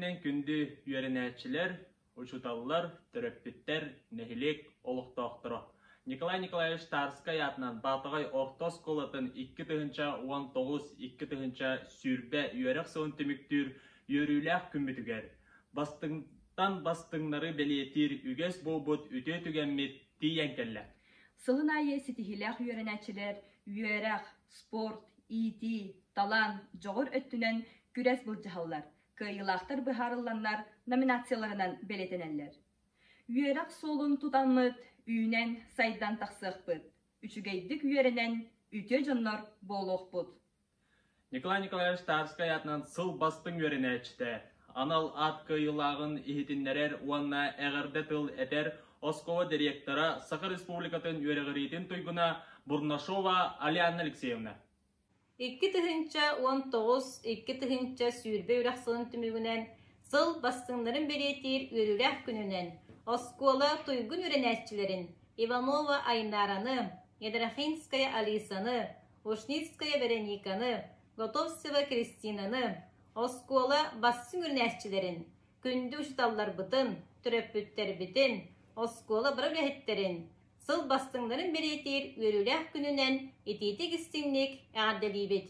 күнүнэн күндү үөрэнээччилэр, учууталлар, төрөппүттэр, нэһилиэк олохтоохторо! Николай Николаевич Тарскай аатынан Баатаҕай орто оскуолатын 2019-2020 үөрэх сылын түмүктүүр үөрүүлээх күммүтүгэр бастыҥтан бастыҥнары бэлиэтиир үгэс буолбут үтүө түгэммит тиийэн кэллэ. Сылын аайы ситиһиилээх үөрэнээччилэр үөрэх, спорт, иитии, талаан, дьоҕур өттүнэн күрэс былдьаһаллар, кыайыылаахтар быһаарылланнар номинацияларынан бэлиэтэнэллэр. Үөрэх суолун тутаммыт, үүнэн, сайдан тахсыахпыт, үчүгэйдик үөрэнэн, үтүө дьоннор буолуохпут. Николай Николаевич Тарскай аатынан сыл бастыҥ үөрэнээччитэ, анал аат кыайыылааҕын иһитиннэрэр уонна эҕэрдэ тыл этэр оскуола директора, Саха Республикатын үөрэҕириитин туйгуна Бурнашова Алианна Алексеевна. 2019 2020 үрэх сылын түмүгүнэн сыл бастыҥнарын бэлиэтиир үөрүүлээх күнүнэн оскуола туйгун үөрэнээччилэрин Иванова Айнараны, Ядрахинская Алисаны, Ушницкая Верониканы, Готовцева Кристинаны, оскуола бастыҥ үөрэнээччилэрин, күндү учууталларбытын, төрөппүттэрбитин, оскуола бары үлэһиттэрин сыл бастыҥнарын бэлиэтиир үөрүүлээх күнүнэн итиитик-истиҥник эҕэрдэлиибит!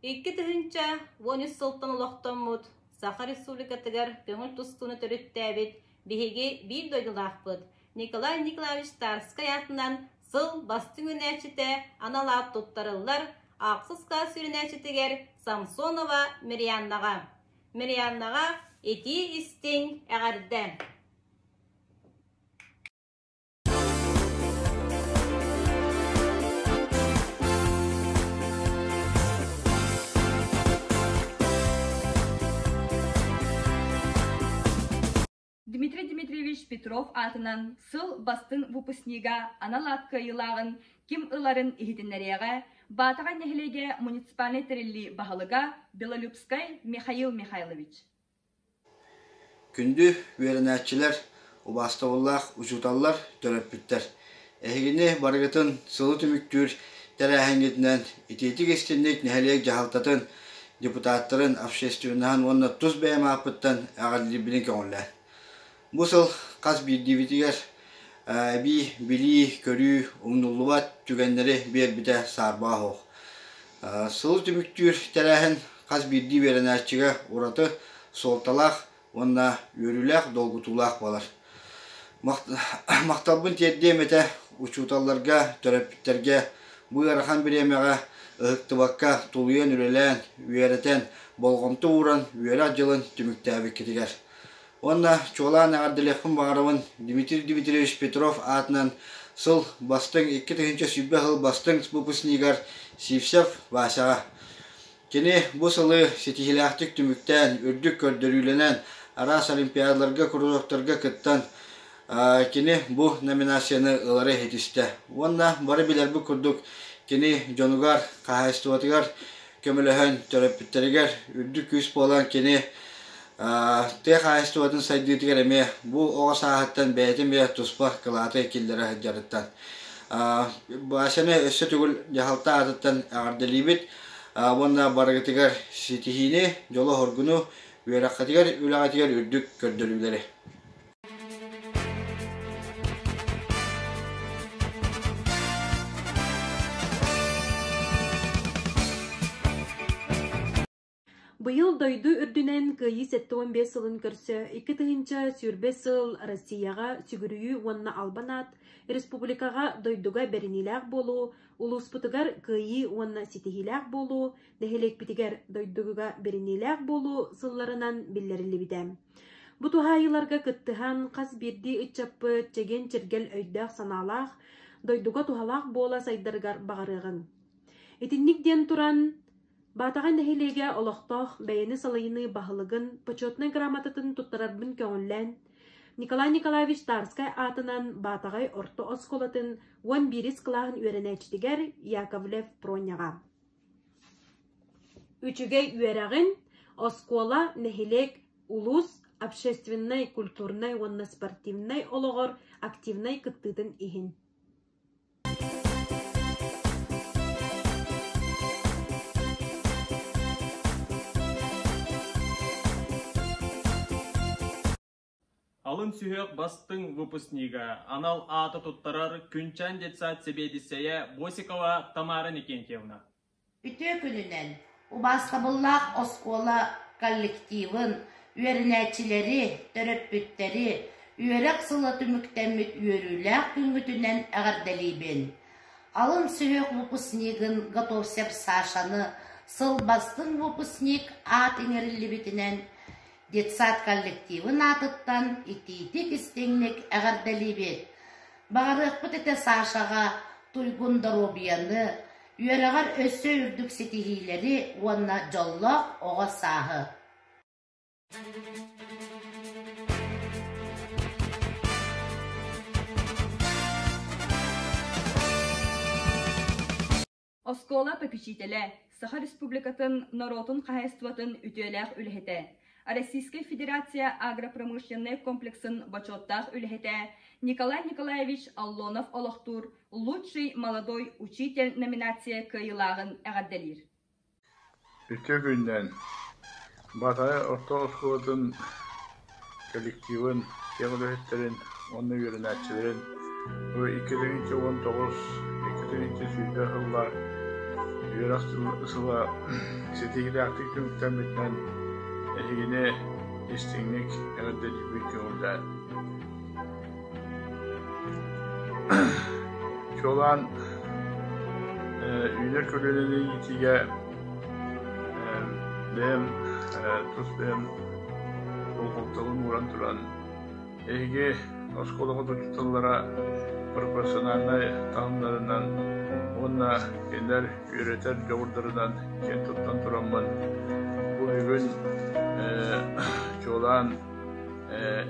2013 сылтан олохтоммут Саха Республикатыгар көҥүл тустууну төрүттээбит биһиги биир дойдулаахпыт Николай Николаевич Тарскай аатынан сыл бастыҥ үүнээччитэ анал аат туттарыллар ахсыс кылаас үөрэнээччитигэр Самсонова Мирианнаҕа. Мирианнаҕа итии-истиҥ эҕэрдэ! Дмитрий Дмитриевич Петров аатынан сыл бастыҥ выпускнига анал аат кыайыылааҕын ким ыларын иһитиннэриэҕэ Баатаҕай нэһилиэгэ муниципальнай тэриллии баһылыга Белолюбскай Михаил Михайлович. Күндү үөрэнээччилэр, убаастабыллаах учууталлар, төрөппүттэр! Эһигини барыгытын сылы түмүктүүр тэрээһиҥҥитинэн итиитик-истинник нэһилиэк дьаһалтатын, депутаттарын, общественноһын уонна тус бэйэм ааппыттан эҕэрдэлиирбинин көҥүллээн. Бу сыл хас биирдиибитигэр эбии билии-көрүү, умнуллубат түгэннэри биэрбитэ саарбаҕа суох. Сылы түмүктүүр тэрээһин хас биирдии үөрэнээччигэ ураты суолталаах уонна үөрүүлээх, долгутуулаах буолар. Махталбын тиэрдиэм этэ учууталларга, төрөппүттэргэ бу ыарахан бириэмэҕэ ыһыктыбакка тулуйан үлэлээн, үөрэтэн, болҕомто ууран үөрэх дьылын түмүктээбиккитигэр. Уонна чуолаан эҕэрдэлиэхпин баҕарабын Дмитрий Дмитриевич Петров аатынан сыл бастыҥ 2020 сыл бастыҥ выпускнигар Сивцев Васяҕа. Кини бу сылы ситиһиилээхтик түмүктээн, үрдүк көрдөрүүлэнэн, араас олимпиадаларга, кружоктарга кыттан, кини бу номинацияны ылары ситистэ. Уонна бары билэрбит курдук, кини дьонугар, хаһаайыстыбатыгар көмөлөһөн, төрөппүттэригэр үрдүк күүс буолан кини тыа хаһаайыстыбатын сайдыытыгар эмиэ бу оҕо сааһыттан бэйэтин бэйэ туспа кылааты киллэрэ сылдьарыттан Васяны өссө төгүл дьаһалта аатыттан эҕэрдэлиибит уонна барыгытыгар ситиһиини, дьолу-соргуну, үөрэххитигэр, үлэҕитигэр үрдүк көрдөрүүлэри. Быйыл дойду үрдүнэн Кыайыы 75 сылын көрсө 2020 сыл Россияҕа сүгүрүйүү уонна албан аат, республикаҕа дойдуга бэриниилээх буолуу, улууспутугар кыайыы уонна ситиһиилээх буолуу, нэһилиэкпитигэр дойдуга бэриниилээх буолуу сылларынан биллэриллибитэ. Бу туһаайыыларга кыттыһан хас биирдии ыччаппыт чэгиэн-чиргэл өйдөөх-санаалаах, дойдуга туһалаах буола сайдарыгар баҕарыаҕыҥ. Итинник диэн туран, Баатаҕай нэһилиэгэ олохтоох бэйэни салайыныы баһылыгын Почетнай грамотатын туттарарбын көҥүллээн, Николай Николаевич Тарскай аатынан Баатаҕай орто оскуолатын уон биирис кылааһын үөрэнээччитигэр Яковлев Проняҕа. Үчүгэй үөрэҕин оскуола, нэһилиэк, улуус общественнай, культурнай уонна спортивнай олоҕор активнай кыттыытын иһин. Алын сүһүөх бастыҥ выпускнига анал ааты туттарар Күнчээн детсад сэбиэдиссэйэ Босикова Тамара Никентьевна. Үтүө күнүнэн убаастабыллаах оскуола коллективын, үөрэнээччилэри, төрөппүттэри үөрэх сыла түмүктэммит үөрүүлээх күҥҥүтүнэн эҕэрдэлиибин! Алын сүһүөх выпускнигын Готовцев Сашаны сыл бастыҥ выпускник аат иҥэриллибитинэн детсад коллективын аатыттан итиитик-истиҥник эҕэрдэлиибит! Баҕарыахпыт этэ Сашаҕа туйгун доруобуйаны, үөрэҕэр өссө үрдүк ситиһиилэри уонна дьоллоох оҕо сааһы. Оскуола попечителэ, Саха Республикатын норуотун хаһаайыстыбатын үтүөлээх үлэһитэ, Российскай Федерация агропромышленнай комплексын бочуоттаах үлэһитэ Николай Николаевич Аллонов олохтуур «Лучший молодой учитель» номинация кыайыылааҕын эҕэрдэлиир. Үтүө күнүнэн Батайа орто оскуолатын коллективын, киэҥ үлэһиттэрин уонна үөрэнээччилэрин бу 2019 2020 сыллар үөрэх сыла ситиһиилээхтик түмүктэммитинэн эһигини истиҥник эҕэрдэлиирбин көҥүллээн. Чуолаан үүнэр көлүөнэни иитиигэ бэйэм тус бэйэм болҕомтобун ууран туран эһиги оскуолаҕыт учууталлара профессиональнай таһымнарынан уонна кинилэр үөрэтэр дьоҕурдарынан киэн туттан тураммын бу бүгүн чуолаан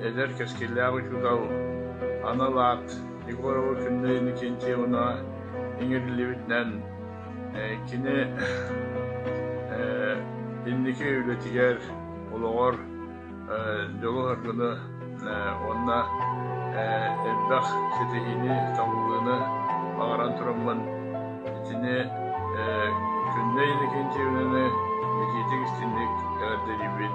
Эдэр кэскиллээх учуутал анал аат Егорова Күннэй Иннокентьевна иҥэриллибитинэн кини инники үлэтигэр, олоҕор дьолу-саргыны уонна элбэх ситиһиини, табыллыыны баҕаран тураммын итини Күннэй Иннокентьевнаны итиитик-истиҥник эҕэрдэлиибин.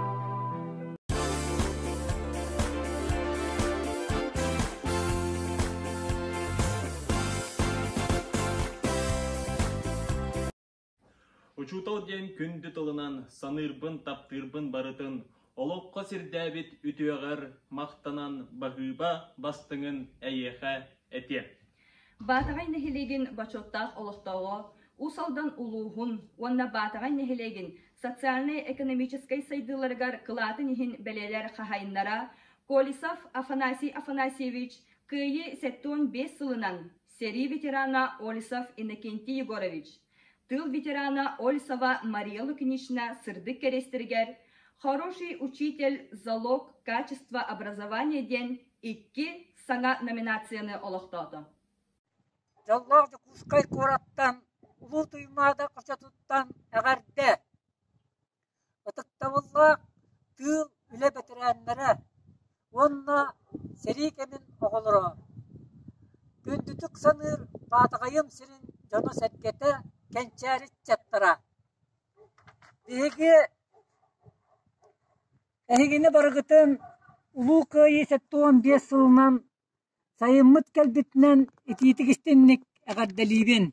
Учуутал диэн күндү тылынан саныырбын, таптыырбын барытын олоххо сирдээбит үтүөҕэр махтанан баһыыба бастыҥын эйиэхэ этиэм. Баатаҕай нэһилиэгин бочуоттаах олохтооҕо, Уус Алдан улууһун уонна Баатаҕай нэһилиэгин социальнай-экономическай сайдыыларыгар кылаатын иһин бэлиэлэр хаһаайыннара Колесов Афанасий Афанасьевич Кыайыы 75 сылынан сэрии ветерана Олесов Иннокентий Егорович, тыыл ветерана Ольсова Мария Лукинична сырдык кэриэстэригэр «Хороший учитель – залог качества образования» диэн икки саҥа номинацияны олохтоото. Дьоллоох Дьокуускай куораттан, Улуу Туймаада хочотуттан эҕэрдэ! Ытыктабыллаах тыыл үлэ бэтэрээннэрэ уонна сэрии кэмин оҕолоро! Күндүтүк саныыр Баатаҕайым сирин дьоно-сэргэтэ, кэнчээри ыччаттара! Биһиги Эһигини барыгытын Улуу Кыайыы 75 сылынан сайыммыт кэлбитинэн итиитик-истиҥник эҕэрдэлиибин!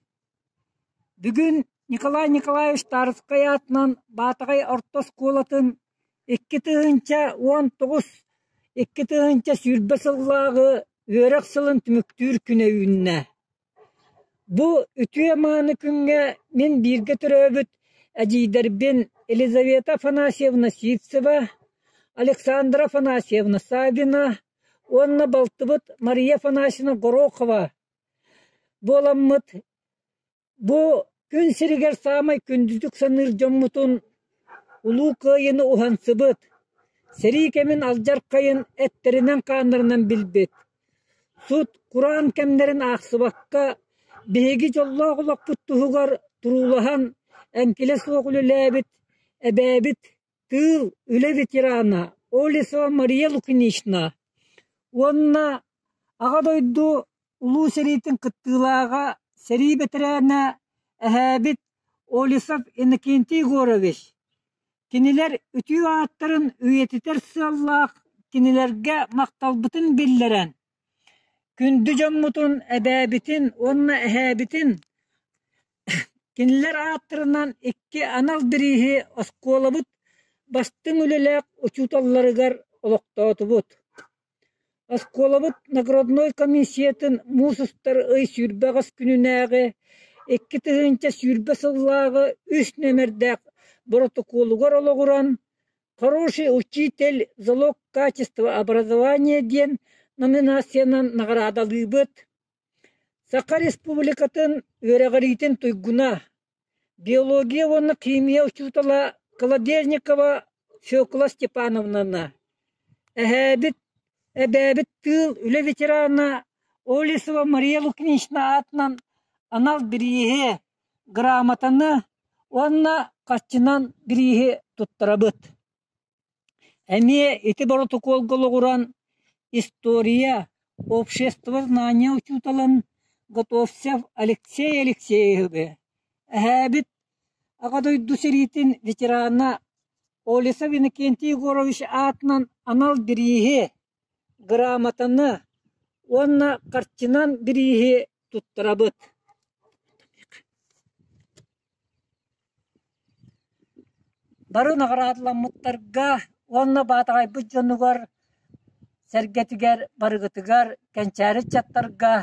Бүгүн Николай Николаевич Тарскай аатынан Баатаҕай орто оскуолатын 2019 2020 сыллааҕы үөрэх сылын түмүктүүр күнэ үүннэ. Бу үтүө-мааны күҥҥэ мин бииргэ төрөөбүт эдьиийдэрбин Елизавета Афанасьевна Сивцева, Александра Афанасьевна Саввина уонна балтыбыт Мария Афанасьевна Горохова буоламмыт бу Күн сиригэр саамай күндүтүк саныыр дьоммутун Улуу Кыайыыны уһансыбыт, сэрии кэмин алдьархайын эттэринэн-хааннарынан билбит, сут, кураан кэмнэрин аахсыбакка, биһиги дьоллоох олохпут туһугар туруулаһан, эҥкилэ суох үлэлээбит эбээбит тыыл, үлэ ветерана Олесова Мария Лукинична уонна Аҕа дойду Улуу сэриитин кыттыылааҕа, сэрии бэтэрээнэ эһээбит Олесов Иннокентий Егорович. Кинилэр үтүө ааттарын үйэтитэр сыаллаах кинилэргэ махталбытын биллэрэн, күндү дьоммутун эбээбитин уонна эһээбитин кинилэр ааттарынан икки анал бирииһи оскуолабыт бастыҥ үлэлээх учууталларыгар олохтоотубут. Оскуолабыт наградной комиссиятын муус устар ый 28 күнүнээҕи 2020 сыллааҕы үс нүөмэрдээх боротокуолугар олоҕуран «Хороший учитель – залог качества образования» диэн номинациянан наҕараадалыыбыт. Саха Республикатын үөрэҕириитин туйгуна, биология уонна химия учуутала Колодезникова Фекла Степановнаны, эһээбит, эбээбит тыыл үлэ ветерана Олесова Мария Лукинична аатынан анал бирииһи, грамотаны уонна харчынан бирииһи туттарабыт. Эмиэ ити боротокуолга олоҕуран история, общество знания учууталын Готовцев Алексей Алексеевиһы, эһээбит Аҕа дойду сэриитин ветерана Олесов Иннокентий Егорович аатынан анал бирииһи, грамотаны уонна харчынан бирииһи туттарабыт. Бары наҕараадаламмыттарга уонна Баатаҕайбыт дьонугар, сэргэтигэр барыгытыгар, кэнчээри ыччаттарга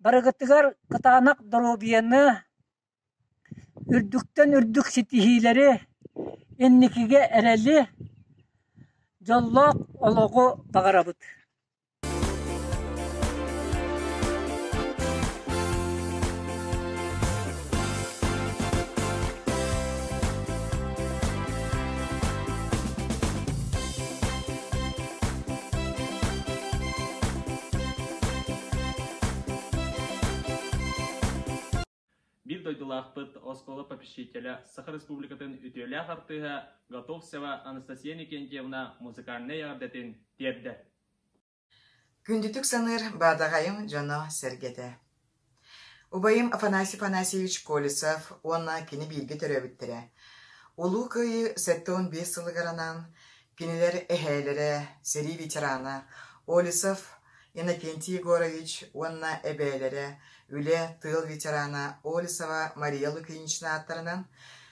барыгытыгар кытаанах доруобуйаны, үрдүктэн үрдүк ситиһиилэри, инникигэ эрэли, дьоллоох олоҕу баҕарабыт. Биир дойдулаахпыт оскуола попечителэ, Саха Республикатын үтүөлээх артыыһа Готовцева Анастасия Никентьевна музыкальнай эҕэрдэтин тиэрдэр. Күндүтүк саныыр Баадаҕайым дьоно-сэргэтэ. Убайым Афанасий Афанасьевич Колесов уонна кини бииргэ төрөөбүттэрэ. Улуу Кыайыы 75 сылыгар анаан кинилэр эһээлэрэ, сэрии ветерана Олесов Иннокентий Егорович уонна эбээлэрэ, үлэ, тыыл ветерана Олесова Мария Лукинична ааттарынан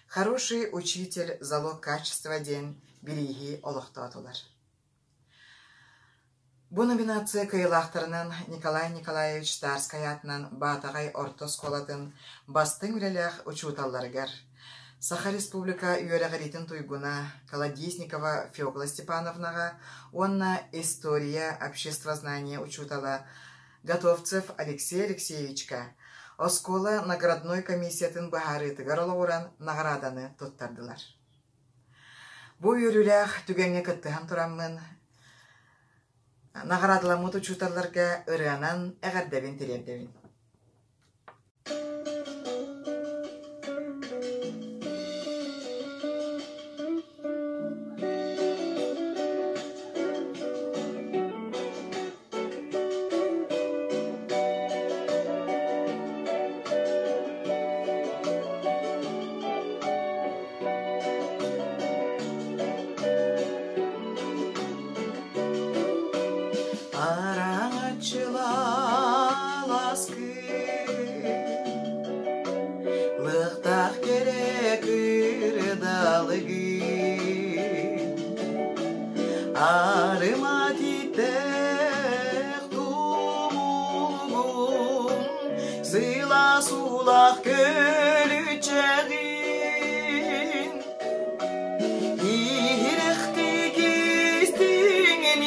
«Хороший учитель – залог качества» диэн бирииһи олохтоотулар. Бу номинация кыайыылаахтарынан Николай Николаевич Тарскай аатынан Баатаҕай орто оскуолатын бастыҥ үлэлээх учууталларыгар, Саха Республика үөрэҕириитин туйгуна Колодезникова Фекла Степановнаҕа уонна история, обществознание учуутала Готовцев Алексей Алексеевичка оскуола наградной комиссиятын быһаарыытыгар олоҕуран наҕарааданы туттардылар. Бу үөрүүлээх түгэҥҥэ кыттыһан тураммын, наҕараадаламмыт учууталларга ырыанан эҕэрдэбин тириэрдэбин. Араҥаччылааласкы лыхтах кэрэ кырдалыгы Арыма титтэх тумулгун Сыла сулах көлүччэҕин Иһирэхтик истиҥник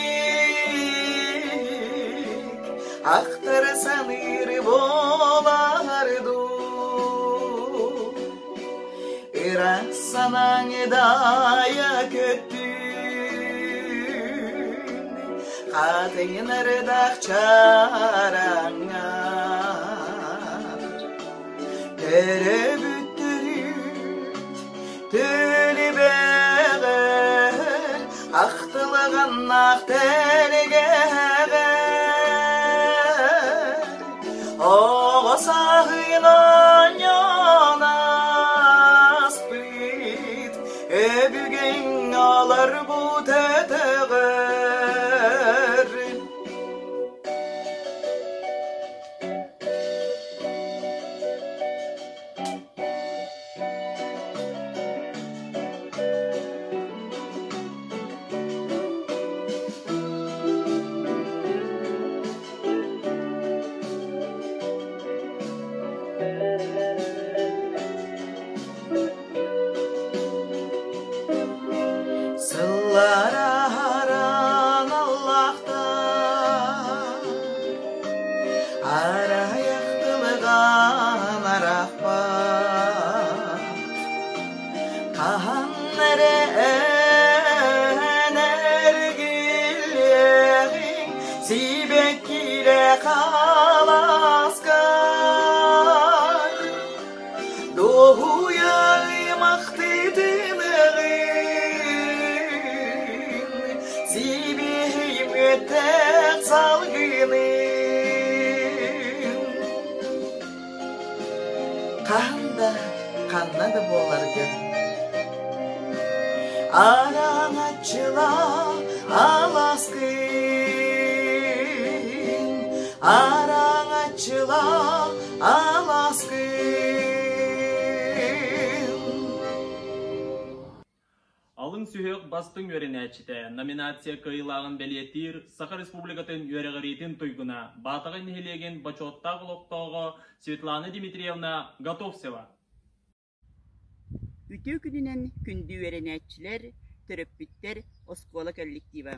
Ахтар саныыр буолар дуу. санааҥ даайа көттүн, Хатыҥын ардах чараҥҥар. Төрөбүттөрүт төлүбэҕэр ахтылаҕаннаах тэлгэһэҕэр Оҕо сааһын оонньоон ааспыт өбүгэҥ олорбут өтөҕөр. Сыллар аһаран Аллахтан Арайахтылыган арахпат Хаһан эрэ эргиллиэҕиҥ сибэккилэ халаскар Дуоһуйа аймахтытыныгын сибиһий мүөттээх салгынын Хаһан да, ханна да буоларгын Араҥаччыла аласкын, араҥаччыла аласкын. Алын сүһүөх бастыҥ үөрэнээччитэ номинация кыайыылааҕын бэлиэтиир Саха Республикатын үөрэҕириитин туйгуна Баатаҕай нэһилиэгин бочуоттаах олохтооҕо Светлана Дмитриевна Готовцева. Үтүө күнүнэн күндү үөрэнээччилэр, төрөппүттэр, оскуола коллектива.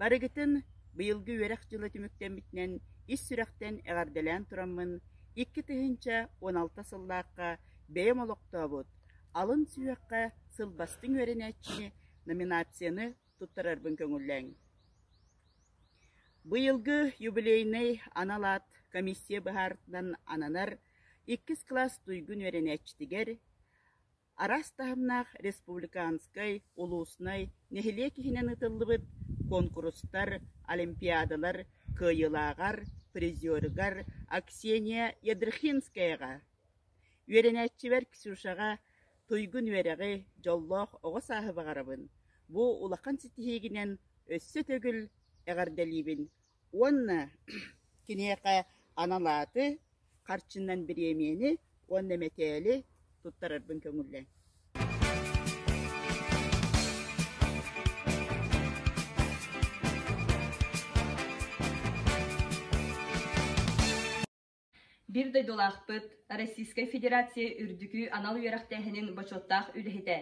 Барыгытын быйылгы үөрэх дьыла түмүктэммитинэн ис сүрэхтэн эҕэрдэлээн тураммын, 2016 сыллаахха бэйэм олохтообут алын сүһүөххэ сыл бастыҥ үөрэнээччини номинацияны туттарарбын көҥүллээҥ. Быйылгы юбилейнай анал аат комиссия быһаарытынан ананар иккис кылаас туйгун үөрэнээччитигэр араас таһымнаах республиканскай, улууснай, нэһилиэк иһинэн ыытыллыбыт куонкурустар, олимпиадалар кыайыылааҕар, призерыгар Аксения Ядрихинскаяҕа, үөрэнээччибэр Ксюшаҕа туйгун үөрэҕи, дьоллоох оҕо сааһы баҕарабын. Бу улахан ситиһиигинэн өссө төгүл эҕэрдэлиибин уонна киниэхэ анал ааты, харчынан бириэмийэни уонна мэтээли туттарарбын көҥүллээҥ. Биир дойдулаахпыт, Российскай Федерация үрдүкү анал үөрэхтээһинин бочуоттаах үлэһитэ,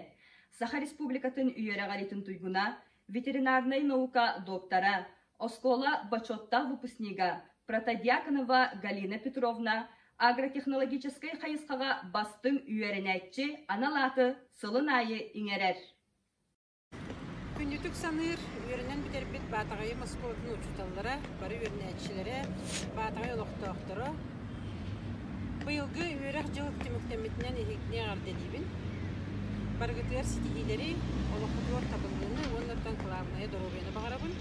Саха Республикатын үөрэҕириитин туйгуна, ветеринарнай наука доктора, оскуола бочуоттаах выпускнига Протодьяконова Галина Петровна агротехнологическай хайысхаҕа бастыҥ үөрэнээччи анал ааты сылын аайы иҥэрэр. Күндүтүк саныыр, үөрэнэн бүтэрбит Баатаҕайым оскуолатын учууталлара, бары үөрэнээччилэрэ, Баатаҕай олохтоохторо быйылгы үөрэх дьыл түмүктэммитинэн эһигини эҕэрдэлиибин. Барыгытыгар ситиһиилэри, олоххутугар табыллыыны уонна оттон кылаабынайа доруобуйаны баҕарабын.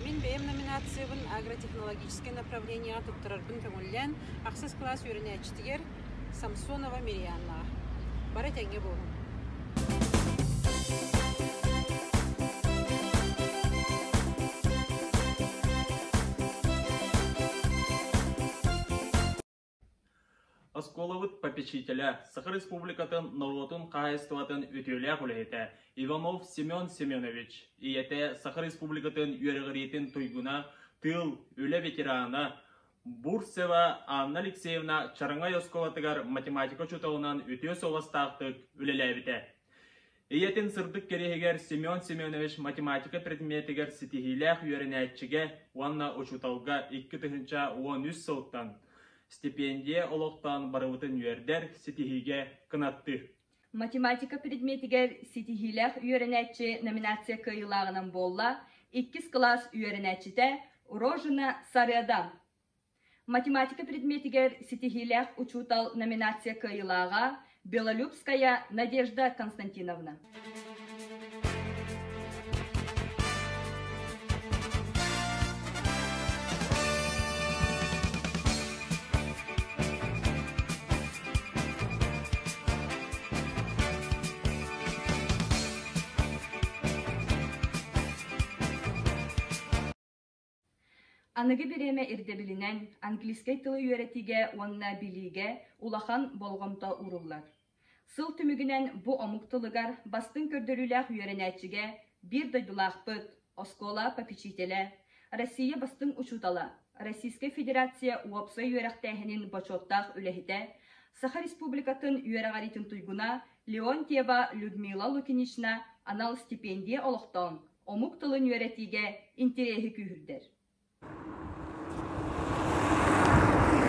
Мин бэйэм номинациябын агротехнологическай направлениеҕа туттарарбын көҥүллээн, ахсыс кылаас үөрэнээччитигэр Самсонова Мирианнаҕа. Бары этэҥҥэ буолуҥ. Оскуолабыт попечителэ, Саха Республикатын норуотун хаһаайыстыбатын үтүөлээх үлэһитэ Иванов Семен Семенович, ийэтэ Саха Республикатын үөрэҕириитин туйгуна, тыыл, үлэ ветерана, Бурцева Анна Алексеевна Чараҥай оскуолатыгар математика учууталынан үтүө суобастаахтык үлэлээбитэ. Ийэтин сырдык кэриэһигэр Семен Семенович математика предметигэр ситиһиилээх үөрэнээччигэ уонна учууталга 2013 сылтан стипендия олохтоон барыбытын үөрдэр, ситиһиигэ кынаттыыр. Математика предметигэр ситиһиилээх үөрэнээччи номинация кыайыылааҕынан буолла иккис кылаас үөрэнээччитэ Рожина Сарыада. Математика предметигэр ситиһиилээх учуутал номинация кыайыылааҕа Белолюбская Надежда Константиновна. Аныгы бириэмэ ирдэбилинэн английскай тылы үөрэтиигэ уонна билиигэ улахан болҕомто ууруллар. Сыл түмүгүнэн бу омук тылыгар бастыҥ көрдөрүүлээх үөрэнээччигэ биир дойдулаахпыт, оскуола попечителэ, Россия бастыҥ учуутала, Российскай Федерация уопсай үөрэхтээһинин бочуоттаах үлэһитэ, Саха Республикатын үөрэҕириитин туйгуна Леонтьева Людмила Лукинична анал стипендия олохтоон, омук тылын үөрэтиигэ интэриэһи күүһүрдэр.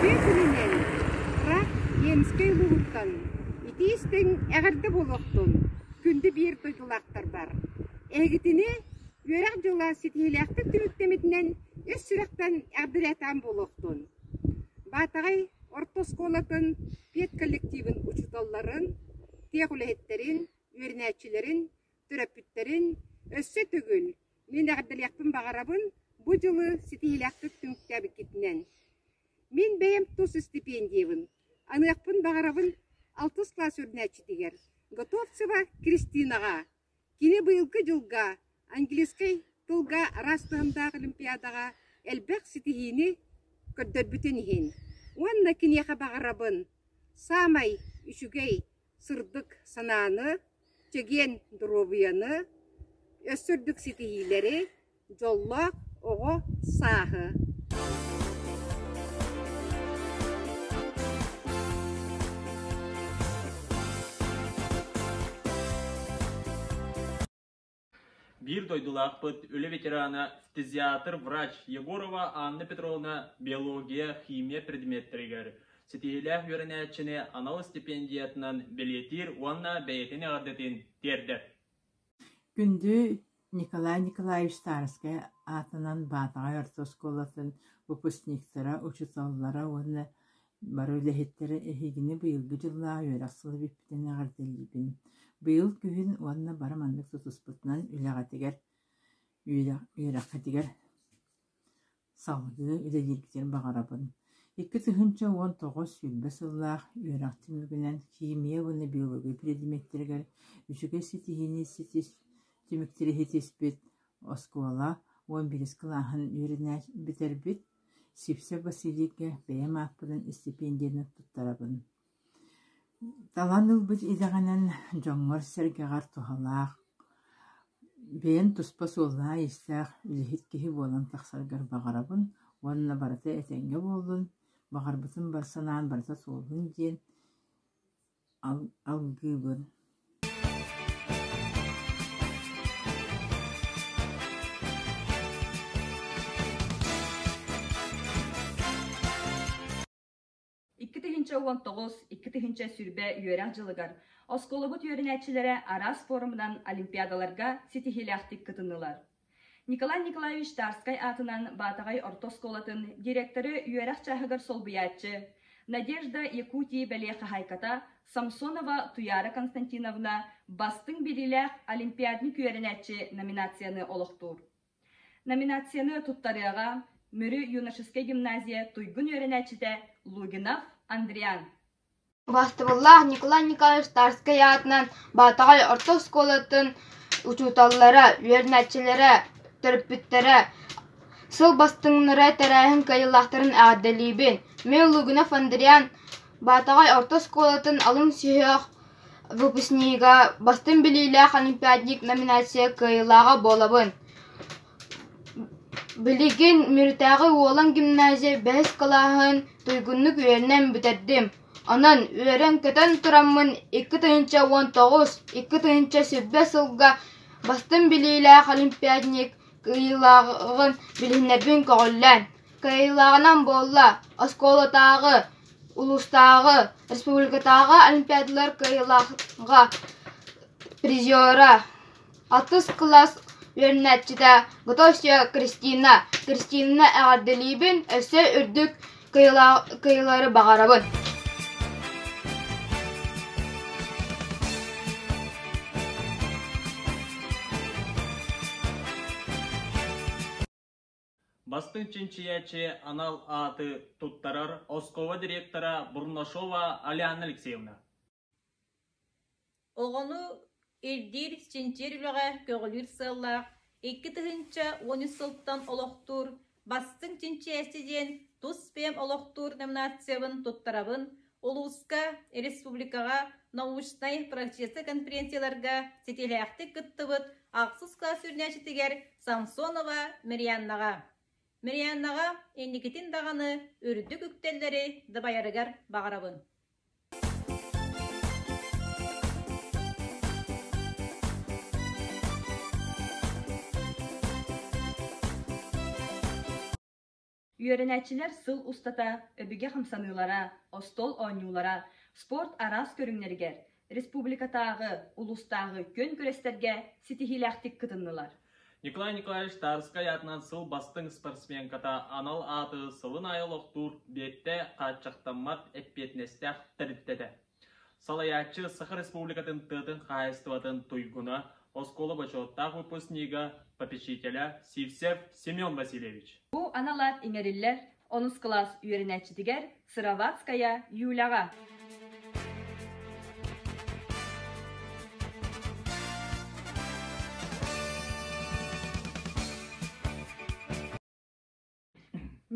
Үтүө күнүнэн Рак Ленскэй улууһуттан итии-истиҥ эҕэрдэ буолуохтун, күндү биир дойдулаахтарбар! Эһигитини үөрэх дьыла ситиһиилээхтик түмүктэммитинэн ис сүрэхтэн эҕэрдэлээтээм буолуохтун! Баатаҕай орто оскуолатын педколлективын учууталларын, тех үлэһиттэрин, үөрэнээччилэрин, төрөппүттэрин өссө төгүл Мин эҕэрдэлиэхпин баҕарабын бу дьылы ситиһиилээхтик түмүктээбиккитинэн. Мин бэйэм тус стипендиябын аныахпын баҕарабын алтыс кылаас үөрэнээччитигэр Готовцева Кристинаҕа. Кини быйылгы дьылга английскай тылга араас таһымдаах олимпиадаҕа элбэх ситиһиини көрдөрбүтүн иһин. Уонна киниэхэ баҕарабын саамай үчүгэй сырдык санааны, чэгиэн доруобуйаны, өссө үрдүк ситиһиилэри, дьоллоох оҕо сааһы. Биир дойдулаахпыт, үлэ ветерана, фтизиатр-врач Егорова Анна Петровна биология, химия предметтэригэр ситиһиилээх үөрэнээччини анал стипендиятынан бэлиэтиир уонна бэйэтин эҕэрдэтин тиэрдэр. Күндү Николай Николаевич Тарскай аатынан Баатаҕай орто оскуолатын выпускниктара, учууталлара уонна Бары үлэһиттэрэ эһигини быйылгы дьыллаах үөрэх сыла бүппүтүн эҕэрдэлиибин. Быйыл күһүн уонна бары маннык тутуспутунан үлэҕитигэр, үөрэххитигэр салгыы үлэлииргитин баҕарабын. 2019 20 сыллаах үөрэх түмүгүнэн химия уонна биология предметтэригэр үчүгэй ситиһиини ситис түмүктэри ситиспит оскуола 11 кылааһын үөрэнэ бүтэрбит Сивцев Василийга бэйэм ааппынан истипиэндийэни туттарабын. Талан ылбыт идэҕинэн дьоҥҥор-сэргэҕэр туһалаах, бэйэҥ туспа суоллаах-иистээх үлэһит киһи буолан тахсаргар баҕарабын уонна барыта этэҥҥэ буоллун, баҕарбытым бар санаан барыта туоллун диэн алгыыбын. 2019 2020 үөрэх дьылыгар оскуолабыт үөрэнээччилэрэ араас форумунан олимпиадаларга ситиһиилээхтик кытыннылар. Николай Николаевич Тарскай аатынан Баатаҕай орто оскуолатын директоры үөрэх чааһыгар солбуйааччы, Надежда Якутии бэлиэ хаһаайката Самсонова Туяра Константиновна Бастыҥ билиилээх олимпиадник үөрэнээччи номинацияны олохтуур. Номинацияны туттарыаҕа Мүрү юношескай гимназия туйгун үөрэнээччитэ Лугинов Андриан. Убаастабыллаах Николай Николаевич Тарскай аатынан Баатаҕай орто оскуолатын учууталлара, үөрэнээччилэрэ, төрөппүттэрэ сыл бастыҥнара тэрээһин кыайыылаахтарын эҕэрдэлиибин. Мин Лугинов Андриан Баатаҕай орто оскуолатын алын сүһүөх выпускнига, бастыҥ билиилээх олимпиадник номинация кыайыылааҕа буолабын. Билигин Мүрүтээҕи Уолан гимназия бэһис кылааһын туйгуннук үөрэнэн бүтэрдим. Онон үөрэн-көтөн тураммын 2019 2020 сылга бастыҥ билиилээх олимпиадник кыайыылааҕын билиһиннэрбин көҕүллээн, кыайыылааҕынан буолла оскуолатааҕы. Улуустааҕы, республикатааҕы олимпиадалар кыайыылааҕа, призера, алтыс кылаас үөрэнээччитэ Готовцева Кристина. Кристина эҕэрдэлиибин, өссө үрдүк кыайыылары баҕарабын. Бастыҥ чинчийээччи анал ааты туттарар оскуола директора Бурнашова Алиана Алексеевна. Оҕону ирдиир, чинчийэр үлэҕэ көҕүлүүр сыаллаах 2013 сылтан олохтуур Бастыҥ чинчийээччи диэн тус бэйэм олохтуур номинациябын туттарабын улууска, республикаҕа научнай практическай конференцияларга ситиһиилээхтик кыттыбыт ахсыс кылаас үөрэнээччитигэр Самсонова Марианнаҕа. Марианнаҕа инникитин даҕаны үрдүк үктэллэри дабайарыгар баҕарабын. Үөрэнээччилэр сыл устата өбүгэ хамсаныылара, остуол оонньуулара, спорт араас көрүҥнэригэр, республикатааҕы, улуустааҕы күөн күрэстэргэ ситиһиилээхтик кытыннылар. Николай Николаевич Тарскай аатынан сыл бастыҥ спортсменката анал ааты сылын аайы олохтуур Биэттэ хааччахтаммат эппиэтинэстээх тэрилтэтэ. Салайааччы Саха Республикатын тыатын хаһаайыстыбатын туйгуна, оскуола бочуоттаах выпускнига, попечителя Сивцев Семен Васильевич. Бу анал аат иҥэриллэр онус кылаас үөрэнээччитигэр Сыроватская Юляҕа.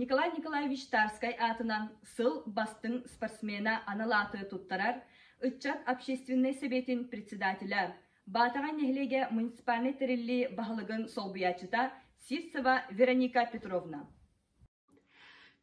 Николай Николаевич Тарскай аатынан сыл бастыҥ спортсмена анал ааты туттарар ыччат общественнай сэбиэтин председателэ, Баатаҕай нэһилиэгэ муниципальнай тэриллии баһылыгын солбуйааччыта Сивцева Вероника Петровна.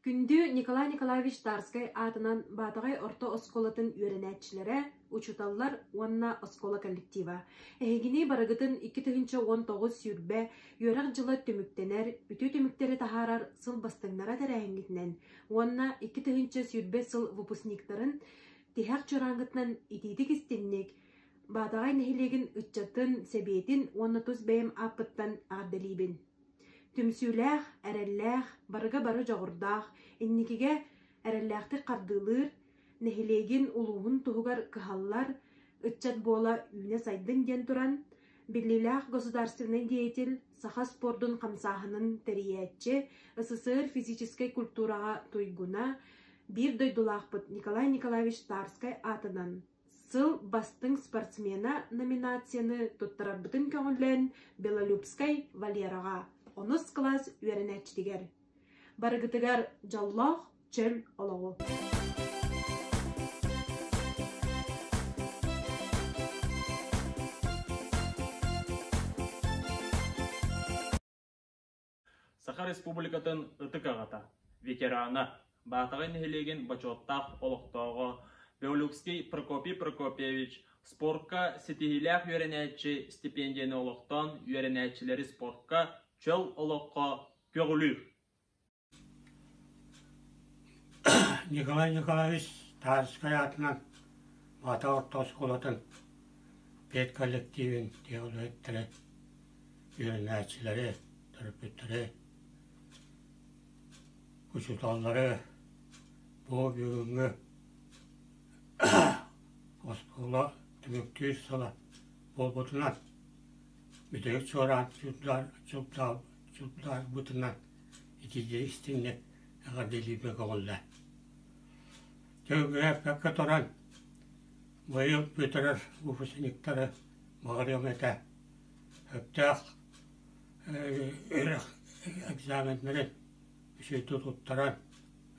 Күндү Николай Николаевич Тарскай аатынан Баатаҕай орто оскуолатын үөрэнээччилэрэ, учууталлар уонна оскуола коллектива. Эһигини барыгытын 2019 сүүрбэ үөрэх дьыла түмүктэнэр, үтүө түмүктэри таһаарар сыл бастыҥнара тэрээһиҥҥитинэн уонна 2020 сыл выпускниктарын тиһэх чорааҥҥытынан итиитик-истиҥник Баатаҕай нэһилиэгин ыччатын сэбиэтин уонна тус бэйэм ааппыттан эҕэрдэлиибин. Түмсүүлээх, эрэллээх, барыга бары дьоҕурдаах, инникигэ эрэллээхтик хардыылыыр, нэһилиэгин, улууһун туһугар кыһаллар ыччат буола үүнэ сайдын диэн туран, биллиилээх государственнай деятель, саха спордун хамсааһынын тэрийээччи, СССР физическэй культураҕа туйгуна, биир дойдулаахпыт Николай Николаевич Тарскай аатынан Сыл бастыҥ спортсмена номинацияны туттарарбытын көҥүллээн Белолюбскай Валераҕа онус кылаас үөрэнээччитигэр. Барыгытыгар дьоллоох чөл олоҕу! Саха Республикатын ытык аҕата, ветерана, Баатаҕай нэһилиэгин бочуоттаах олохтооҕо Белюкский Прокопий Прокопьевич спортка ситиһиилээх үөрэнээччи стипендияны олохтоон үөрэнээччилэри спортка, чөл олоххо көҕүлүүр. Николай Николаевич Тарскай аатынан Баата орто оскуолатын педколлективин үлэһиттэрэ, үөрэнээччилэри, төрөппүттэри, учууталлары бу бүгүҥҥү оскуола түмүктүүр сыла буолбутунан бүтэһик чуораан чугдаарбытынан итиитэ истиҥник эҕэрдэлииргэ көҕүллэ. Төгүрээппэккэ туран быйыл бүтэрэр выпускниктары баҕарыам этэ. Сөптөөх үөрэх экзаменнарын үчүгэйдик туттаран,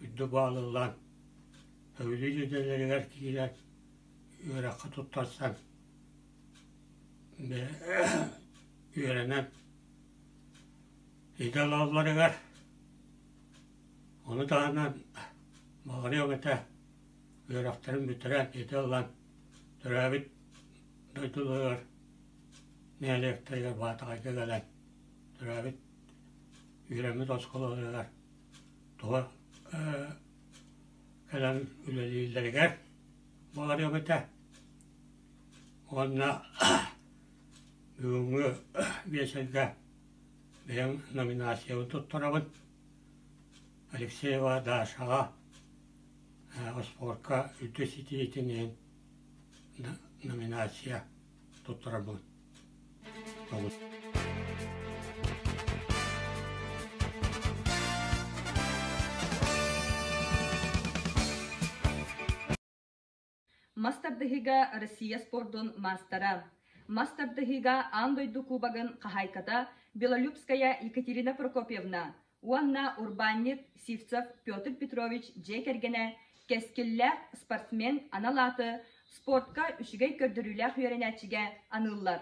үрдүк баалыллан, сөбүлүүр идэлэригэр киирэн үөрэххэ туттарсан үөрэнэн Идэ ылалларыгар ону таһынан баҕарыам этэ үөрэхтэрин бүтэрэн идэ ылан төрөөбүт дойдуларыгар нэһилиэктэригэр Баатаҕайга кэлэн төрөөбүт үөрэммит оскуолаларыгар туга кэлэн үлэлииллэригэр баҕарыам этэ. Уонна бүгүҥҥү биэчэргэ бэйэм номинациябын туттарабын. Алексеева Дашаҕа спорка үрдүк ситиһиитин иһин номинация туттарабын. Мас тардыһыыга Россия спордун маастара, мас тардыһыыга аан дойду кубогын хаһаайката Белолюбская Екатерина Прокопьевна уонна урбаанньыт Сивцев Петр Петрович дьиэ кэргэнэ кэскиллээх спортсмен анал ааты спортка үчүгэй көрдөрүүлээх үөрэнээччигэ аныыллар.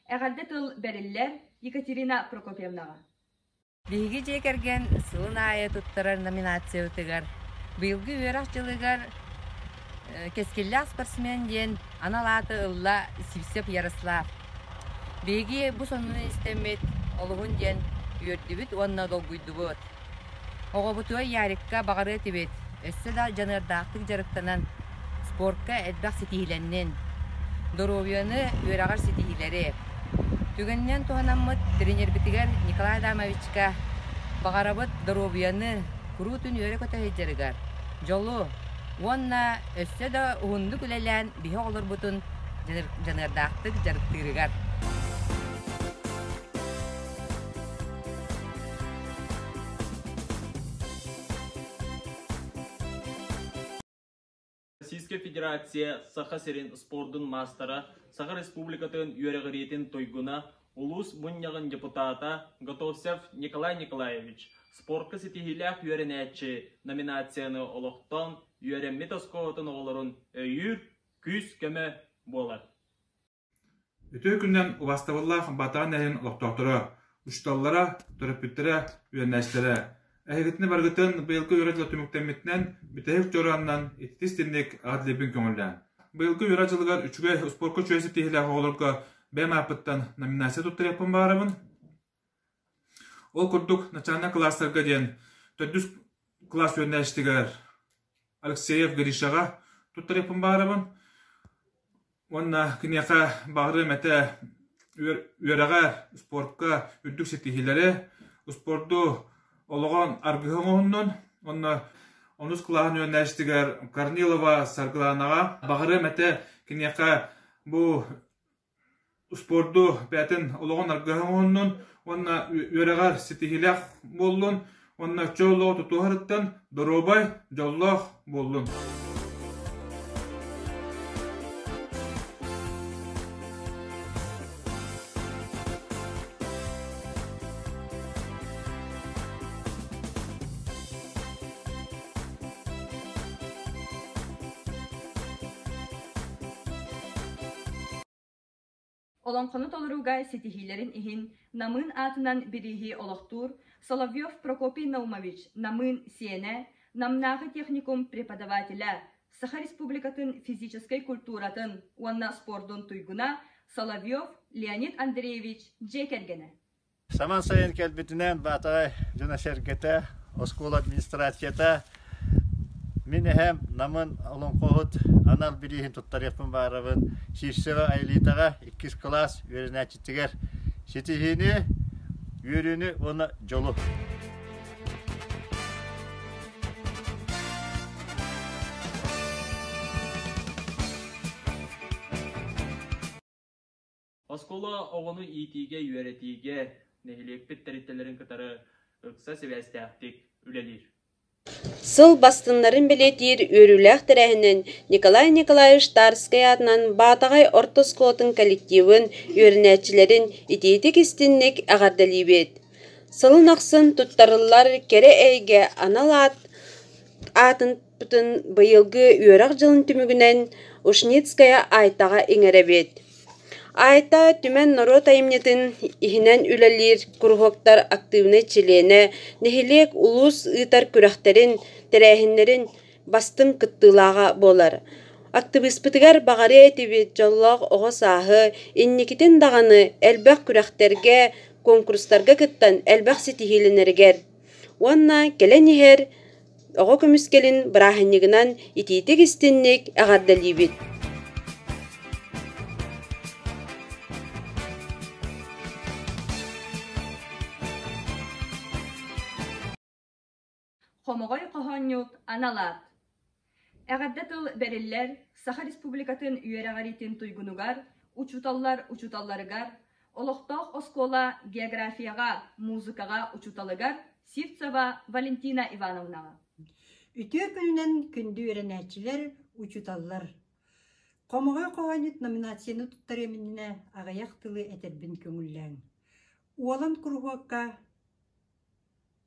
Эҕэрдэ тыл бэриллэр Екатерина Прокопьевнаҕа. Биһиги дьиэ кэргэн сылын аайы туттарар номинациябытыгар быйылгы үөрэх дьылыгар Кэскиллээх спортсмен диэн анал ааты ылла Сивцев Ярослав. Биһиги бу сонуну истэммит олуһун диэн үөрдүбүт уонна долгуйдубут. Оҕобутугар Ярикка баҕарыа этибит, өссө да дьаныардаахтык дьарыктанан, спортка элбэх ситиһиилэннин, доруобуйаны үөрэҕэр ситиһиилэри. Түгэнинэн туһанаммыт тренербитигэр Николай Адамовичка баҕарабыт доруобуйаны куруутун үөрэ-көтө сылдьарыгар, дьолу уонна өссө да уһуннук үлэлээн биһи оҕолорбутун дьаныардаахтык дьарыктыырыгар. Российскай Федерация Саха сирин спордун маастара, Саха Республикатын үөрэҕириитин туйгуна, улуус мунньаҕын депутата Готовцев Николай Николаевич спортка ситиһиилээх үөрэнээччи номинацияны олохтоон үөрэммит оскуолатын оҕолорун өйүүр, күүс-көмө буолар. Үтүө күнүнэн убаастабыллаах Баатаҕа нэһилиэгин олохтоохторо, учууталлара, төрөппүттэрэ, үөрэнээччилэрэ! Эһигитини барыгытын быйылгы үөрэх дьыла түмүктэммитинэн бүтэһик дьоруоннан ититис-итинник эҕэрдэлиирбин көҥүллээн. Быйылгы үөрэх дьылыгар үчүгэй успуорка үчүгэй ситиһиилээх оҕолорго бэйэм ааппыттан номинация туттарыахпын баҕарабын. Ол курдук начальнай кылаастарга диэн төрдүс кылаас үөрэнээччитигэр Алексеев Гришаҕа туттарыахпын баҕарабын. Уонна киниэхэ баҕарыам этэ үөрэҕэр, спортка үрдүк ситиһиилэри, успуорду олоҕун аргыһа оҥоһуннун уонна онус кылааһын үөрэнээччитигэр Корнилова Саргылаанаҕа баҕарыам этэ киниэхэ бу успуорду бэйэтин олоҕун аргыһа оҥоһуннун уонна үөрэҕэр ситиһиилээх буоллун уонна чөл олоҕу тутуһарыттан доруобай, дьоллоох буоллун. Олоҥхону толорууга ситиһиилэрин иһин Намыын аатынан бирииһи олохтуур Соловьев Прокопий Наумович Намыын сиэнэ, Намнааҕы техникум преподавателэ, Саха Республикатын физическэй культуратын уонна спордун туйгуна Соловьев Леонид Андреевич дьиэ кэргэнэ. Саман сайын кэлбитинэн Баатаҕай дьоно-сэргэтэ, оскуола администрацията мин эһэм Намын олоҥхоһут анал бирииһин туттарыахпын баҕарабын. Сивцева Айлитаҕа иккис кылаас үөрэнээччитигэр ситиһиини, үөрүүнү уонна дьолу. Оскуола оҕону иитиигэ-үөрэтиигэ нэһилиэкпит тэрилтэлэрин кытары ыкса сибээстээхтик үлэлиир. Сыл бастыннарын бэлиэтиир үөрүүлээх тэрээһинин Николай Николаевич Тарскай аатынан Баатаҕай орто оскуолатын коллективын, үөрэнээччилэрин итиитик-истинник эҕэрдэлиибит. Сылын ахсын туттарыллар кэрэ эйгэ анал аат аатын быйылгы үөрэх дьылын түмүгүнэн Ушницкая Айтаҕа иҥэрэбит. Айта Түмэн норуот айымньытын иһинэн үлэлиир куруһуоктар актыыбынай чилиэнэ, нэһилиэк, улуус ыытар күрэхтэрин, тэрээһиннэрин бастыҥ кыттыылааҕа буолар. Актыбыыспытыгар баҕарыа этибит дьоллоох оҕо сааһы, инникитин даҕаны элбэх күрэхтэргэ, куонкурустарга кыттан элбэх ситиһиилэнэригэр уонна кэлэн иһэр оҕо көмүскэлин бырааһынньыгынан итиитик-истинник эҕэрдэлиибит! Хомоҕой хоһоонньут анал аат. Эҕэрдэ тыл бэриллэр Саха Республикатын үөрэҕириитин туйгунугар, учууталлар учууталларыгар, олохтоох оскуола географияҕа, музыкаҕа учууталыгар Сивцева Валентина Ивановнаҕа. Үтүө күнүнэн күндү үөрэнээччилэр, учууталлар! Хомоҕой хоһоонньут номинацияны туттарыам иннинэ аҕыйах тылы этэрбин көҥүллээҥ. Уолан куруһуокка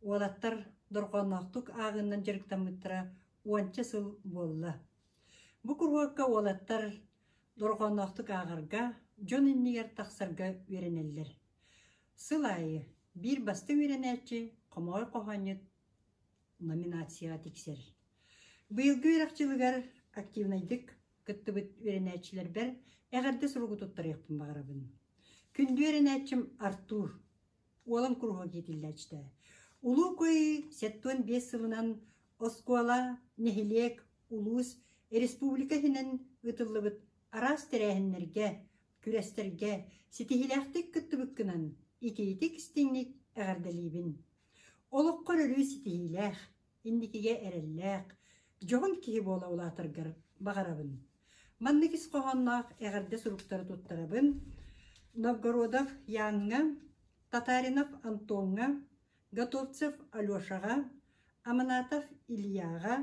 Уолаттар дорҕоонноохтук ааҕыынан дьарыктаммыттара уонча сыл буолла. Бу куруһуокка уолаттар дорҕоонноохтук ааҕарга, дьон иннигэр тахсарга үөрэнэллэр. Сыл аайы биир бастыҥ үөрэнээччи хомоҕой хоһоонньут номинацияҕа тиксэр. Быйылгы үөрэх дьылыгар активнайдык кыттыбыт үөрэнээччилэрбэр эҕэрдэ суругу туттарыахпын баҕарабын. Күндү үөрэнээччим Артур Уолан куруһуок иитиллээччитэ. Улуу Кыайыы 75 сылынан оскуола, нэһилиэк, улуус, республика иһинэн ыытыллыбыт араас тэрээһиннэргэ, күрэстэргэ ситиһиилээхтик кыттыбыккынан итиитик-истиҥник эҕэрдэлиибин. Олоххор өрүү ситиһиилээх, инникигэ эрэллээх, дьоһун киһи буола улаатаргар баҕарабын. Маннык ис хоһоонноох эҕэрдэ суруктары туттарабын Новгородов Яҥҥа, Татаринов Антоҥҥа, Готовцев Алешаҕа, Аманатов Ильяҕа,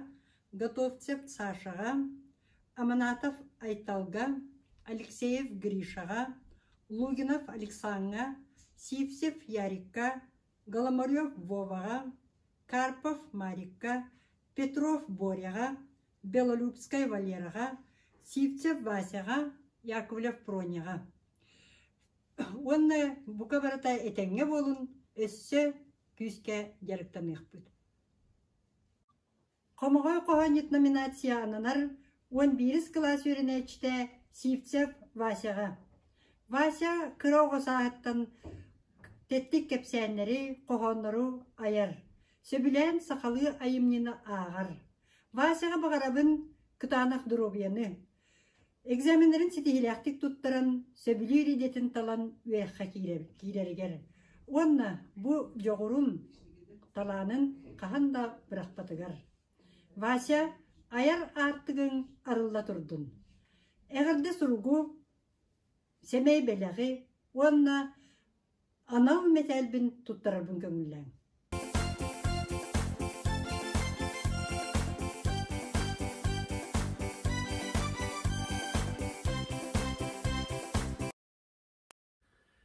Готовцев Сашаҕа, Аманатов Айталга, Алексеев Гришаҕа, Лугинов Александра, Сивцев Ярикка, Голомарев Воваҕа, Карпов Марикка, Петров Боряҕа, Белолюбскай Валераҕа, Сивцев Васяҕа, Яковлев Проняҕа. Уонна бука барыта этэҥҥэ буолун, өссө күүскэ дьарыктаныахпыт. Хомоҕой хоһоонньут номинация ананар 11 кылаас үөрэнээччитэ Сивцев Васяҕа. Вася кыра оҕо сааһыттан тэттик кэпсээннэри, хоһооннору айар, сөбүлээн сахалыы айымньыны ааҕар. Васяҕа баҕарабын кытаанах доруобуйаны, экзаменнарын ситиһиилээхтик туттаран, сөбүлүүр идэтин талан үөрэххэ киирэригэр уонна бу дьоҕурун, талаанын хаһан да бырахпатыгар. Вася, айар аартыгыҥ арылла турдун. Эҕэрдэ суругу, сэмэй бэлэҕи уонна анал мэтээлбин туттарарбын көҥүллээҥ.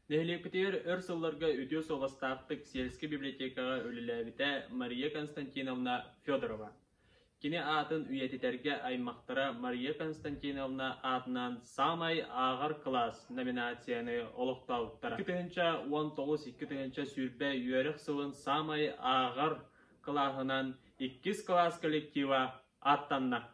Нэһилиэкпитигэр өр сылларга үтүө суобастаахтык сельскэй библиотекаҕа үлэлээбитэ Мария Константиновна Федорова. Кини аатын үйэтитэргэ аймахтара Мария Константиновна аатынан «Саамай ааҕар кылаас» номинацияны олохтообуттара. 2019-2020 үөрэх сылын саамай ааҕар кылааһынан иккис кылаас коллектива ааттанна.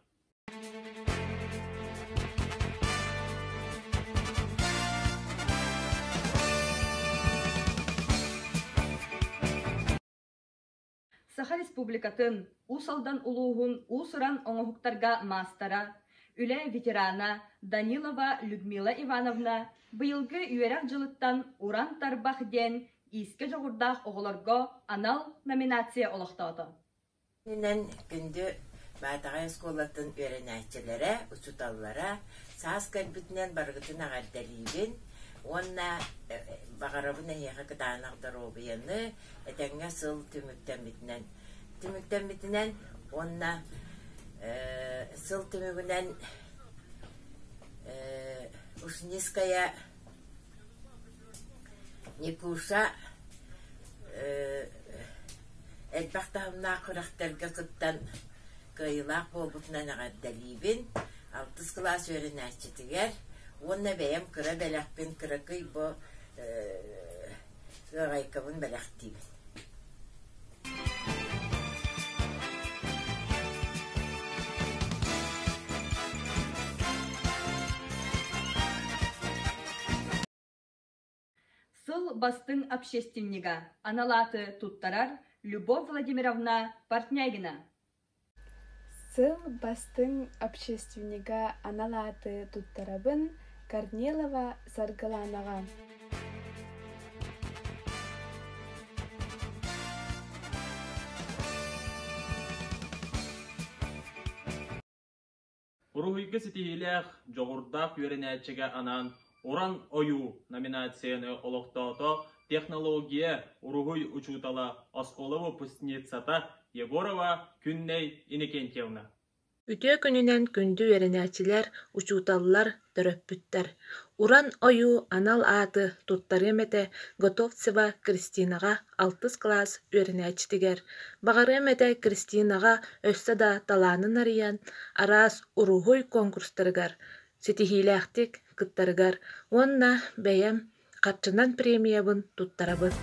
Саха Республикатын, Уус Алдан улууһун уус-уран оҥоһуктарга маастара, үлэ ветерана Данилова Людмила Ивановна быйылгы үөрэх дьылыттан Уран тарбах диэн иискэ дьоҕурдаах оҕолорго анал номинация олохтоото. Инэн күндү Баатаҕай оскуолатын үөрэнээччилэрэ, учууталлара саас кэлбитинэн барыгытын эҕэрдэлиибин уонна баҕарабын эһиэхэ кытаанах доруобуйаны, этэҥҥэ сыл түмүктэммитинэн түмүктэммитинэн уонна сыл түмүгүнэн Ушницкая Никуша элбэх таһымнаах күрэхтэргэ кыттан кыайыылаах буолбутунан эҕэрдэлиибин. Алтыс кылаас үөрэнээччитигэр уонна бэйэм кыра бэлэхпин кыракый бу ыаҕайкабын бэлэхтиибин. Сыл бастыҥ общественнига анал ааты туттарар Любовь Владимировна Портнягина. Сыл бастыҥ общественнига анал ааты туттарабын Корнилова Саргыланаҕа. Уруһуйга ситиһиилээх, дьоҕурдаах үөрэнээччигэ анаан «Уран ойуу» номинацияны олохтоото технология уруһуй учуутала, оскуола выпускницата Егорова Күннэй Иннокентьевна. Үтүө күнүнэн күндү үөрэнээччилэр, учууталлар, төрөппүттэр! Уран ойуу анал ааты туттарыам этэ Готовцева Кристинаҕа алтыс кылаас үөрэнээччитигэр. Баҕарыам этэ Кристинаҕа өссө да талаанын арыйан, араас уруһуй конкурстарыгар ситиһиилээхтик кыттарыгар уонна бэйэм харчынан премиябын туттарабын.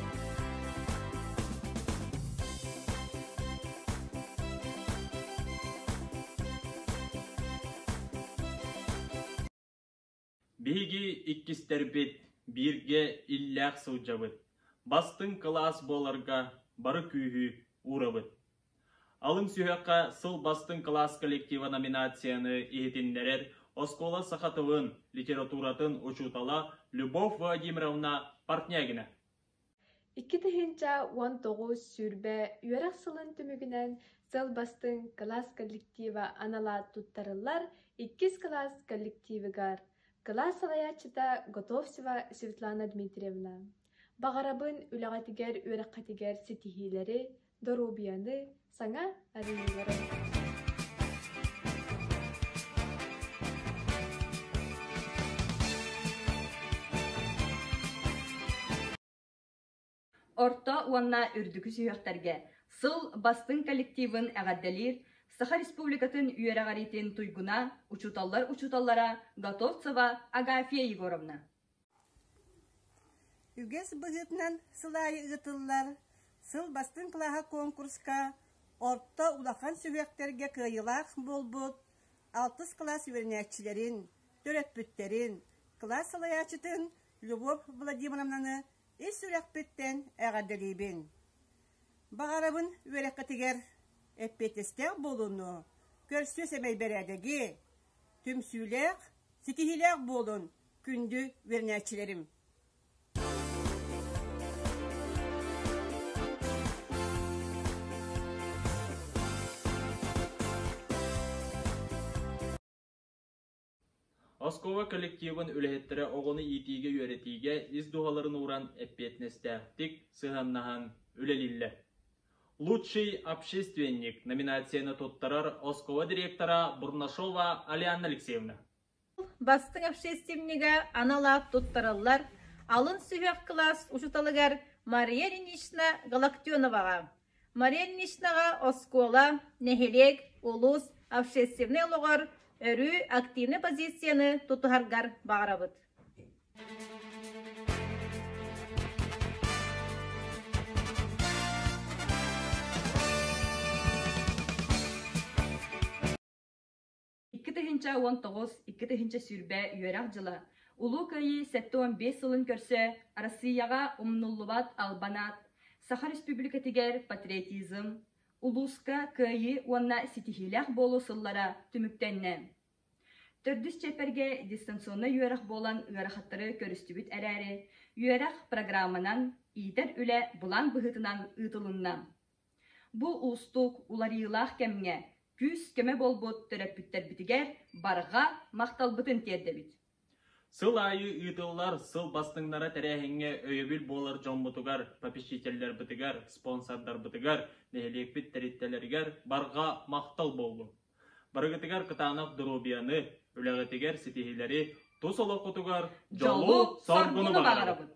Биһиги иккистэрбит бииргэ иллээх сылдьабыт, бастыҥ кылаас буоларга бары күүһү уурабыт. Алын сүһүөххэ Сыл бастыҥ кылаас коллектива номинацияны иһитиннэрэр оскуола саха тылын, литературатын учуутала Любовь Владимировна Портнягина. 2019 сүүрбэ үөрэх сылын түмүгүнэн сыл бастыҥ кылаас коллектива анала туттарыллар иккис кылаас коллективыгар кылаас салайааччыта Готовцева Светлана Дмитриевна. Баҕарабын үлэҕитигэр үөрэххитигэр ситиһиилэри, доруобуйаны, саҥа арыйыылары. Орто уонна үрдүкү сүһүөхтэргэ сыл бастыҥ коллективын эҕэрдэлиир Саха Республикатын үөрэҕириитин туйгуна, учууталлар учууталлара Готовцева Агафья Егоровна. Үгэс быһыытынан сыл аайы ыытыллар Сыл бастыҥ кылааһа конкурска орто улахан сүһүөхтэргэ кыайыылаах буолбут алтыс кылаас үөрэнээччилэрин, төрөппүттэрин, кылаас салайааччытын Любовь Владимировнаны ис сүрэхпиттэн эҕэрдэлиибин. Баҕарабын үөрэххитигэр эппиэтинэстээх буолууну, көрсүө сэмэй бэрээдэги, түмсүүлээх, ситиһиилээх буолун, күндү үөрэнээччилэрим! Оскуола коллективын үлэһиттэрэ оҕону иитиигэ-үөрэтиигэ ис дууһаларын ууран эппиэтинэстээхтик сыһыаннаһан үлэлииллэр. «Лучший общественник» номинацияны туттарар оскуола директора Бурнашова Алианна Алексеевна. Бастыҥ общественнига анал аат туттараллар алын сүһүөх кылаас учууталыгар Мария Ильинична Галактионоваҕа. Мария Ильиничнаҕа оскуола, нэһилиэк, улуус общественнай олоҕор өрүү активнай позицияны тутуһаргар баҕарабыт. 2019 2020 үөрэх дьыла Улуу Кыайыы 75 сылын көрсө Арассыыйаҕа умнуллубат албан аат, Саха Республикатыгар патриотизм, улууска кыайыы уонна ситиһиилээх буолуу сыллара түмүктэннэ. Төрдүс чиэппэргэ дистанционнай үөрэх буолан ыарахаттары көрүстүбүт эрээри, үөрэх программанан, иитэр үлэ былаан быһыытынан ыытылынна. Бу уустук, уларыйыылаах кэмҥэ күүс-көмө буолбут төрөппүттэрбитигэр барҕа махталбытын тиэрдэбит. Сыл аайы ыытыллар Сыл бастыҥнара тэрээһиҥҥэ өйөбүл буолар дьоммутугар, попечителлэрбитигэр, спонсордарбытыгар, нэһилиэкпит тэрилтэлэригэр барҕа махтал буоллун! Барыгытыгар кытаанах доруобуйаны, үлэҕитигэр ситиһиилэри, тус олоххутугар дьолу-соргуну баҕарабыт!